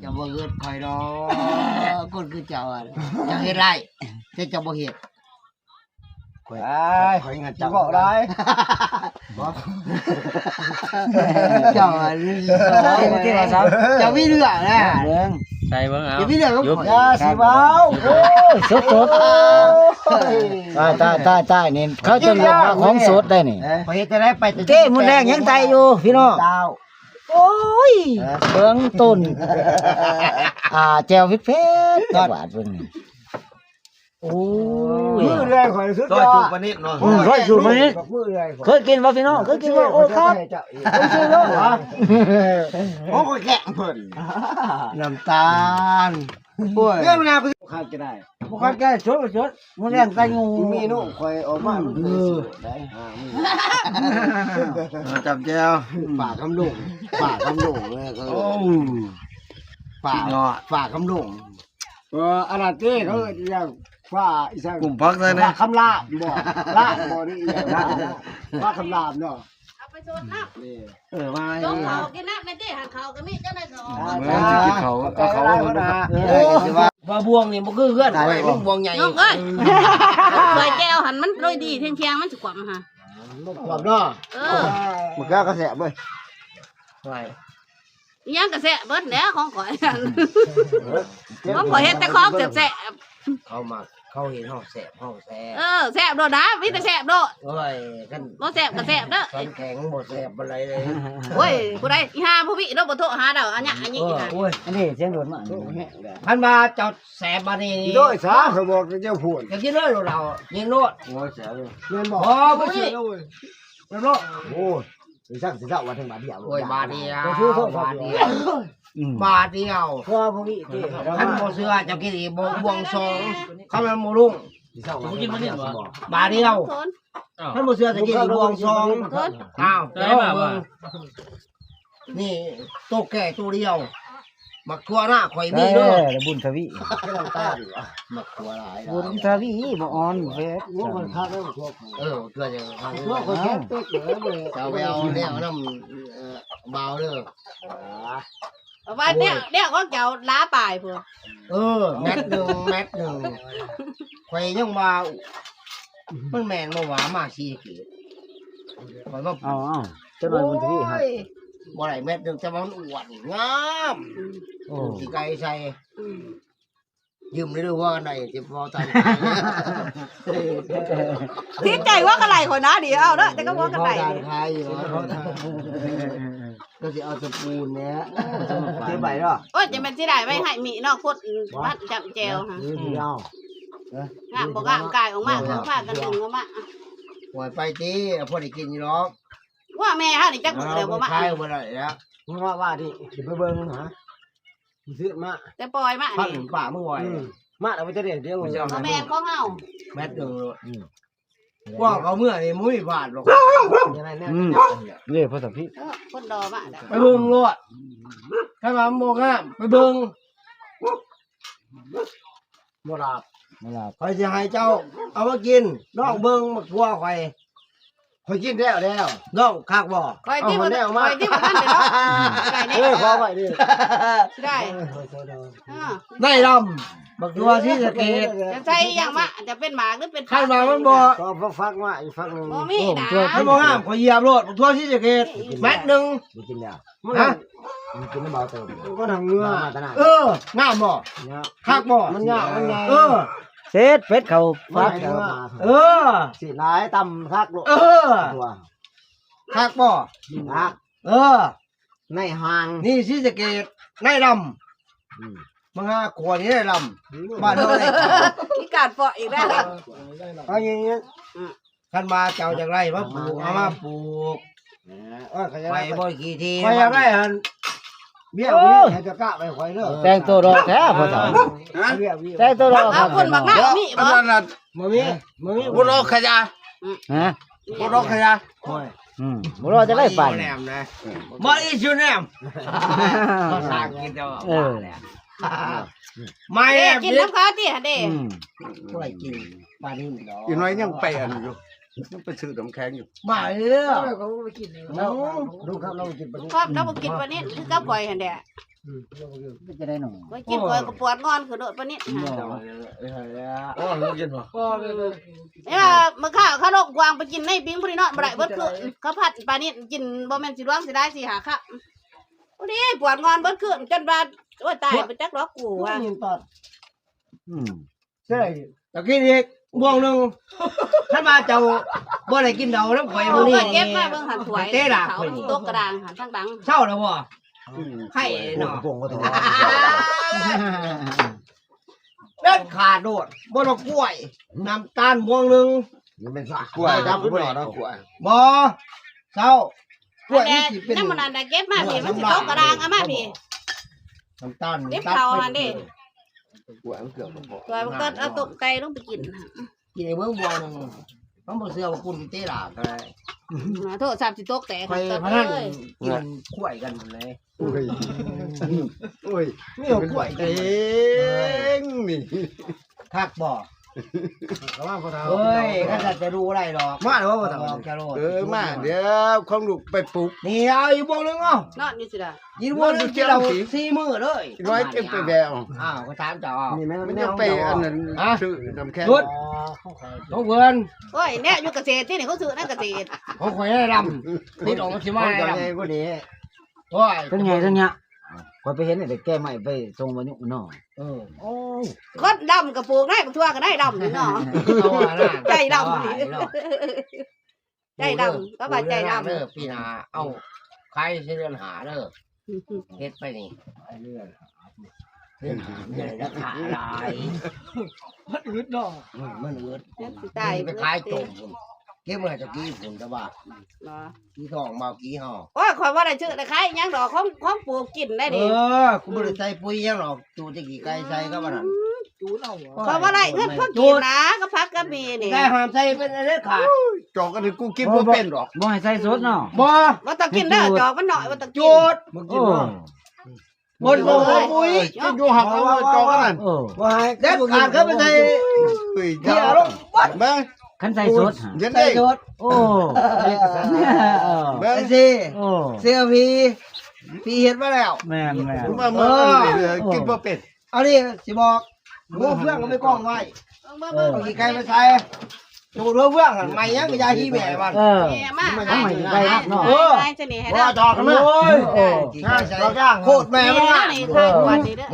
ເຈົ້າບໍ່ເກີດຂ້ອຍດອກ ຄົນຄືເຈົ້າອະ ເຈົ້າເຮັດໄດ້ ແຕ່ເຈົ້າບໍ່ເຮັດ ຂ້ອຍ ອ້າຍ ຂ້ອຍ ຂ້ອຍ ຂ້ອຍ ເຈົ້າ ເວົ້າຫຼາຍ ບໍ່ ເຈົ້າ ເຈົ້າມີເລື່ອງນະ ເບິ່ງ ໃສ່ເບິ່ງເອົາ ຢ່າມີເລື່ອງກັບຂ້ອຍ ຢ່າຊິເວົ້າ ໂອ້ຍ ສົດໆ ໂອ້ຍ ຕາຍ ຕາຍ ຕາຍ ຕາຍ ນີ້ ເຂົາເຈົ້າເອີ້ນວ່າຂອງສົດໄດ໋ນີ້ ຂ້ອຍເຮັດຈັ່ງໃດໄປ ເຈ້ ມື້ແລງຍັງໄຕຢູ່ ພີ່ນ້ອງ ໂອ້ຍ ເອີ ເບິ່ງຕົ້ນ ອ່າ ແຈ່ວເຜັດໆ ຈັກບາດເບິ່ງນີ້ ໂອ້ຍ ມື້ແລງຂ້ອຍສຸດຍອດ ຮ້ອຍສູດປານິດເນາະ ອືມ ຮ້ອຍສູດປານິດ ມື້ແລງຂ້ອຍ ເຄີຍກິນບໍ່ພີ່ນ້ອງ ເຄີຍກິນບໍ່ ໂອ້ ຄັກ ໂອ້ ເຊີຍເນາະ ໂອ້ ຂ້ອຍແກະເພິ່ນ ນ້ຳຕານ ໂອ້ຍ ເລື່ອງນາ ບໍ່ຄັນກໍໄດ້ ບໍ່ຄັນກໍໄດ້ ສົດກໍສົດ ມື້ແລງໃສ່ຢູ່ ເມນູຂ້ອຍອອກມາ ອືມ ມັນເຄີຍສູດໄດ໋ ອ່າ ເອີ ຈ້ຳແຈ່ວ ປາກຄຳດົງ ປາກຄຳດົງເລີຍ ໂອ້ ປາກ ປາກຄຳດົງ ເອີ ອັນນັ້ນຕິ ເຂົາເອີ້ນອີຫຍັງ ປາກອີຫຍັງ ກຸ້ມຜັກໃສ່ແດ່ ປາກຄຳລາບບໍ່ ລາບບໍ່ ນີ້ອີຫຍັງ ປາກຄຳລາບເນາະ ເອົາໄປສົດເນາະ ນີ້ ເອີ ວ່າ ຕ້ອງເຂົ້າກິນນ້ຳແດ່ຕິ ຫັ້ນເຂົ້າກໍມີ ເຈົ້າໜ້າກໍອອກ ເອີ ຊິກິນເຂົ້າ ເອົາເຂົ້າ ເອີ ວ່າບ່ວງນີ້ບໍ່ຄືເຮືອນຂ້ອຍ ມັນບ່ວງໃຫຍ່ ນ້ອງເອີຍ ຖ້ວຍແຈ່ວຫັ້ນມັນໂດຍດີ ທຽງໆ ມັນຊິຂວ້ຳຫາ ມັນຂວ້ຳເນາະ ເອີ ໝາກເຂືອກໍແຊບເວີຍ ຫຍັງກໍແຊບເບິດແຫຼະຂອງຂ້ອຍ ເອີ ຂອງຂ້ອຍເຮັດແຕ່ຂອງແຊບໆ ເຂົາມັກ ເຂົາເຫັນເຮົາແຊບ ເຮົາແຊບ ເອີ ແຊບໂລດນະ ມີແຕ່ແຊບໂລດ ໂອ້ຍ ຄັນບໍ່ແຊບກໍແຊບເດີ ຄັນແຂງບໍ່ແຊບປານໃດເລີຍ ໂອ້ຍ ຜູ້ໃດ ອີຫ່າຜູ້ນີ້ເນາະ ບໍ່ໂທຫາດອກ ອັນນີ້ ອັນນີ້ ໂອ້ຍ ອັນນີ້ສຽງໂດດມາ ຄັນວ່າເຈົ້າແຊບບາດນີ້ ໂດຍສາ ຂ້ອຍບອກເຈົ້າພຸ້ນ ກໍກິນເລີຍໂລດ ເອົາ ຍິງໂລດ ໂອ້ຍ ແຊບເລີຍ ແມ່ນບໍ່ ບໍ່ ບໍ່ເຊື່ອເລີຍ ແມ່ນບໍ່ ໂອ້ຍ ຊິສັກຊິເຊົາວ່າເຖິງບາດດຽວ ໂອ້ຍ ບາດດຽວ ບໍ່ຖືໂທດ ບາດດຽວ ອືມ ບາດດຽວ ພໍບໍ່ມີຕິ ຄັນບໍ່ເຊື່ອເຈົ້າກິນອີກບ່ວງສອງ ຄັນມັນບໍ່ລົງ ຊິເຊົາວ່າເຖິງບາດດຽວ ບາດດຽວ ຄັນບໍ່ເຊື່ອເຈົ້າກິນອີກບ່ວງສອງ ອ້າວ ໄດ້ມາບໍ່ ນີ້ໂຕແກ່ໂຕດຽວ ໝາກຖົ່ວນາຂ້ອຍມີເດີ ແນ່ ບຸນທະວີ ໝາກຖົ່ວຫຼາຍ ບຸນທະວີ ບໍ່ອ່ອນເວດ ໂອ້ ມັນຄັກເດີ ເອີ ເກືອຈະຄັກເດີ ເຈົ້າໄປເອົາແນວນຳ ເອີ ບ່າວເດີ ວ່າແນວ ແນວຂອງເຈົ້າຫຼາປາຍພຸ້ນ ເອີ ແມັດໜຶ່ງ ແມັດໜຶ່ງ ຂ້ອຍຍັງວ່າ ມັນແມ່ນບໍ່ຫວາ ມາສີສະເກດ ຂ້ອຍມາ ເອົາ ເອົາ ຈັກໜ້ອຍບຸນທະວີ ໂອ້ຍ ບໍ່ໄດ້ແມັດໜຶ່ງ ແຕ່ວ່າມັນອ້ວນ ງາມ ໂອ້ ຂີ້ໄກ່ໃສ່ ອືມ ຢືມໄດ້ເດີ ເວົ້າກັນໄດ້ ຊິເວົ້າຕາມ ຕິດໃຈເວົ້າກັນໄດ້ ຂ້ອຍນະ ດີ ເອົາເດີ ແຕ່ກໍເວົ້າກັນໄດ້ ເວົ້າກັນໄດ້ ກໍຊິເອົາສະປູນແຫຼະ ເກັບໄວ້ເນາະ ໂອ້ຍ ຈະແມ່ນຊິໄດ້ໄວ້ໃຫ້ມີເນາະ ຄົນມັດຈຳແຈ່ວຫາ ອືມ ງາມບໍ່ງາມ ກາຍອອກມາ ເອີ ພາກັນດຶງອອກມາ ໂອ້ຍ ໄປຕິ ພໍໄດ້ກິນຢູ່ດອກ ວ່າແມ່ເຮົານີ້ຈັກມື້ແລ້ວບໍ່ມາ ຂາຍບໍ່ໄດ້ແລ້ວ ເພາະວ່ານີ້ຊິໄປເບິ່ງຫາ ຊື້ມາ ແຕ່ປ່ອຍມາ ພັນ ນີ້ ປາກມື້ວອຍ ອືມ ມາແລ້ວມັນຈະໄດ້ດຽວ ແມ່ນຂອງເຮົາ ແມັດໜຶ່ງໂລດ ອືມ ກວ່າເຂົາເມືອນີ້ບໍ່ມີບາດດອກ ອືມ ເດ້ ພາສາພີ ເອີ ຄົນດໍມາ ໄປເບິ່ງໂລດ ຄັນວ່າມັນບໍ່ງາມ ໄປເບິ່ງ ບໍ່ຫຼາບ ບໍ່ຫຼາບ ຂ້ອຍຊິໃຫ້ເຈົ້າເອົາມາກິນ ລອງເບິ່ງໝາກຖົ່ວຂ້ອຍ ຂ້ອຍກິນແລ້ວແລ້ວ ນ້ອງຄັກບໍ່? ຂ້ອຍທີ່ ເອົາ ບໍ່ ແນວມາ ຂ້ອຍທີ່ບໍ່ທັນໄດ້ເນາະ ອືມ ໄດ້ແນ່ ເອີ ຂໍໄວ້ເດີ ຊິໄດ້ ເອີ ເອີ ໄດ້ດຳ ບັກຕົວສີສະເກດ ຈະໃສ່ຫຍັງມາ ຈະເປັນໝາກ ຫຼື ເປັນ ຄັນວ່າມັນບໍ່ ກໍຟັກມາອີກຝັກໜຶ່ງ ບໍ່ມີນະ ໂອ້ ມັນບໍ່ງາມ ຂ້ອຍຢຽບໂລດ ບັກຕົວສີສະເກດ ແມັດໜຶ່ງ ໄດ້ກິນແລ້ວ ຮະ ມັນກິນນ້ຳເບົາເຕີມ ກໍທາງເມືອ ເອີ ງາມບໍ່? ງາມ ຄັກບໍ່? ມັນຍາກ ມັນໃຫຍ່ ເອີ ເສດເປັດເຂົ້າຟັກ ເອີ ສີຫຼາຍຕຳຄັກໂລດ ເອີ ຕົວ ຄັກບໍ່? ຄັກ ເອີ ໃນຫ້າງ ນີ້ສີສະເກດ ໃນດຳ ອືມ ມາຫາຂົວນີ້ໃນດຳ ອືມ ບ້ານເຮົາໃນ ມີການເປາະອີກແລ້ວ ເອົາຢ່າງນີ້ ອືມ ຄັນວ່າເຈົ້າຢາກໄດ້ມາປູກ ເອົາມາປູກ ເອີ ຂ້ອຍຢາກໄດ້ ຂ້ອຍບໍ່ຂີ້ຖີ່ ຂ້ອຍຢາກໄດ້ຫັ້ນ ເມຍ ໂອ້ຍ ໃຫ້ເຈົ້າກະໄປຂ້ອຍເດີ ແຕ່ງໂຕຫຼໍ່ແທ້ພໍ່ເຖົ້າ ຮະ ແຕ່ງໂຕຫຼໍ່ ເອົາຄົນບັກໜ້າມີບໍ່? ບໍ່ມີ ບໍ່ມີ ບໍ່ຫຼໍ່ຂະຢາ ຮະ ບໍ່ຫຼໍ່ຂະຢາ ໂອ້ຍ ອືມ ບໍ່ຫຼໍ່ຈະໄດ້ປານ What is your name? ພາສາອັງກິດ ເອີ ມາແອບກິນນຳເຂົາຕິຫັ້ນເດ້ ອືມ ບໍ່ໄດ້ກິນປານນີ້ດອກ ອີກໜ້ອຍຍັງໄປອັນຢູ່ ຍັງໄປຊື້ນ້ຳແຂງຢູ່ ມາເດີ ເອີ ເຂົາບໍ່ໄປກິນເລີຍ ເອີ ລຸງຄຳລາວບໍ່ກິນປານິດ ຄຳລາວບໍ່ກິນປານິດຄືກັບຂ້ອຍຫັ້ນແຫຼະ ອືມ ເປັນຈັ່ງໃດໜໍ ຂ້ອຍກິນ ໂອ້ຍ ຂ້ອຍກໍປວດງອນຂຶ້ນໂລດປານິດ ບໍ່ ເອີ ເອີ ໂອ້ຍ ບໍ່ກິນບໍ່ ບໍ່ເລີຍ ເອີ ມື້ເຊົ້າເຂົາລົງກວາງໄປກິນໃນປິງຜູ້ນີ້ເນາະ ບໍ່ໄດ້ເບິດຄືນ ເຂົາພັດປານິດກິນ ບໍ່ແມ່ນຊິຫຼວງຊິຫຼາຍ ສີ່ຫ້າຄຳ ໂອ້ຍ ປວດງອນເບິດຄືນ ຈົນວ່າ ໂອ້ຍ ຕາຍ ບໍ່ຈັກດອກກູວ່າ ອືມ ໃຊ່ ຕະກີ້ອີກບ່ວງໜຶ່ງ ຄັນວ່າເຈົ້າບໍ່ໄດ້ກິນເຫຼົ້ານຳຂ້ອຍມື້ນີ້ ເກັບມາເບິ່ງຫັ້ນ ຖ້ວຍ ເຕະດາກຂ້ອຍນີ້ ຕົກກະດາງຫັ້ນ ທາງຫຼັງ ເຊົາແລ້ວບໍ່? ອືມ ໄຂ້ເນາະ ເດັດຂາດໂລດ ບໍ່ຕ້ອງກ້ວຍ ນ້ຳຕານບ່ວງໜຶ່ງ ມັນເປັນສາກ ກ້ວຍ ດຳບໍ່ເນາະ ກ້ວຍ ບໍ່ ເຊົາ ກ້ວຍມັນຊິເປັນ ຍັງບໍ່ທັນໄດ້ເກັບມາພີ້ ມັນຊິຕົກກະດາງ ເອົາມາພີ້ ນ້ຳຕານ ເກັບເຂົ້າຫັ້ນເດ້ ກ້ວຍມັນເກືອບບໍ່ພໍ ກ້ວຍມັນກໍເອົາຕົ້ມໄກ່ລົງໄປກິນ ກິນໃຫ້ເບິ່ງບ່ວງໜຶ່ງ ມັນບໍ່ເຊື່ອວ່າຄຸນຊິເຕະດາກກໍໄດ້ ໂທດສັບຊິຕົກແຕກ ຂ້ອຍພະນັນ ເອີຍ ກິນກ້ວຍກັນພຸ້ນແຫຼະ ໂອ້ຍ ໂອ້ຍ ແນວກ້ວຍເອງນີ້ ຄັກບໍ່? ເອີຍ ຄັນສັດຈະດູບໍ່ໄດ້ດອກ ມາແລ້ວບໍ່? ເອີ ມາ ດຽວຂອງລູກໄປປຸກ ນີ້ເອົາອີກບ່ວງໜຶ່ງເອົາ ນອນຢູ່ຊິລະ ອີກບ່ວງໜຶ່ງກິນເຫຼົ້າສີ່ມື້ເລີຍ ນ້ອຍເຕັມໄປແລ້ວ ອ້າວ ກໍຖາມເຈົ້າ ນີ້ແມ່ນມັນຍັງໄປອັນນັ້ນ ຊື້ນ້ຳແຂງ ຂອງເພິ່ນ ໂອ້ຍ ແນະ ຢູ່ກະເສດຕິ ນີ້ເຂົາຊື້ໃນກະເສດ ຂອງຂ້ອຍດຳ ຕິດອອກມາຊິມາ ຂອງເຈົ້າໃຫຍ່ກວ່ານີ້ ໂອ້ຍ ທັງໃຫຍ່ທັງຍະ ຂ້ອຍໄປເຫັນແຕ່ແກ້ໄມ້ໄປສົ່ງວາຍຸເນາະ ເອີ ໂອ້ຍ ຄົນດຳກໍປູກໄດ້ ບັກຖົ່ວກໍໄດ້ດຳນີ້ເນາະ ໃຈດຳ ໃຈດຳ ກໍວ່າໃຈດຳ ເດີ ປີໜ້າເອົາຂາຍໃສ່ເດືອນຫ້າເດີ ເຮັດໄປນີ້ ເດືອນຫ້າ ເດືອນຫ້າ ລາຄາຫຼາຍ ມັນອຶດເນາະ ອືມ ມັນອຶດ ມັນຊິຕາຍ ໄປຂາຍຕົ້ມພຸ້ນ ເກັບໄວ້ຕະກີ້ພຸ້ນ ແຕ່ວ່າ ບໍ່ ກີ່ທອງມາກີ່ເຮົາ ໂອ້ຍ ຂ້ອຍບໍ່ໄດ້ຊື້ໄດ້ຂາຍຫຍັງດອກ ຂອງ ຂອງປູກກິນໄດ້ນີ້ ເອີ ກູບໍ່ໄດ້ໃສ່ປຸ໋ຍຫຍັງດອກ ຈູແຕ່ຂີ້ໄກ່ໃສ່ກັບອັນນັ້ນ ອືມ ຈູເອົາ ຂ້ອຍບໍ່ໄດ້ເງິນພໍກິນນະ ກັບຜັກກັບໝີ່ນີ້ ແຕ່ຫ້າມໃສ່ເປັນອັນເດັດຂາດ ຈອກອັນນີ້ກູກິນບໍ່ເປັນດອກ ບໍ່ໃຫ້ໃສ່ສົດເນາະ ບໍ່ ບໍ່ຕ້ອງກິນເດີ ຈອກມັນໜ້ອຍ ບໍ່ຕ້ອງກິນ ຈູ ບໍ່ກິນ ໂອ້ ບໍ່ ບໍ່ ປຸ໋ຍ ກິນຢູ່ຫັ້ນ ເອົາໄວ້ຈອກອັນນັ້ນ ເອີ ບໍ່ໃຫ້ ເດັດຂາດ ເຂົ້າໄປໃສ່ ເອີຍ ເດີ ເອົາລົງ ເບິ່ງ ຄັນໃສ່ສົດ ເຢັນເດ້ ໃສ່ສົດ ໂອ້ ເບິ່ງ ຈັ່ງຊີ້ ໂອ້ ເຊື່ອພີ່ ພີ່ເຮັດມາແລ້ວ ແມ່ນໆ ມາ ມາ ເອີ ກິນບໍ່ເປັນ ອັນນີ້ຊິບອກ ຫົວເຟືອງກໍໄປກອງໄວ້ ເອີ ເອົາຂີ້ໄກ່ມາໃສ່ ໂຕຫົວເຟືອງຫັ້ນ ໄໝ້ຫຍັງກໍຢ່າຂີ້ແມ່ມັນ ເອີ ແມ່ມາ ມັນໄໝ້ຂີ້ໄກ່ເນາະ ເອີ ໃຫ້ຊະນີ້ໃຫ້ ບໍ່ ລາວ ຈອກກັນມາ ໂອ້ຍ ໂອ້ ຂີ້ໄກ່ໃສ່ ໂຄດແມ່ມັນ ນີ້ ນີ້ ນີ້ ເອີ ຂ້າງກວນນີ້ເດີ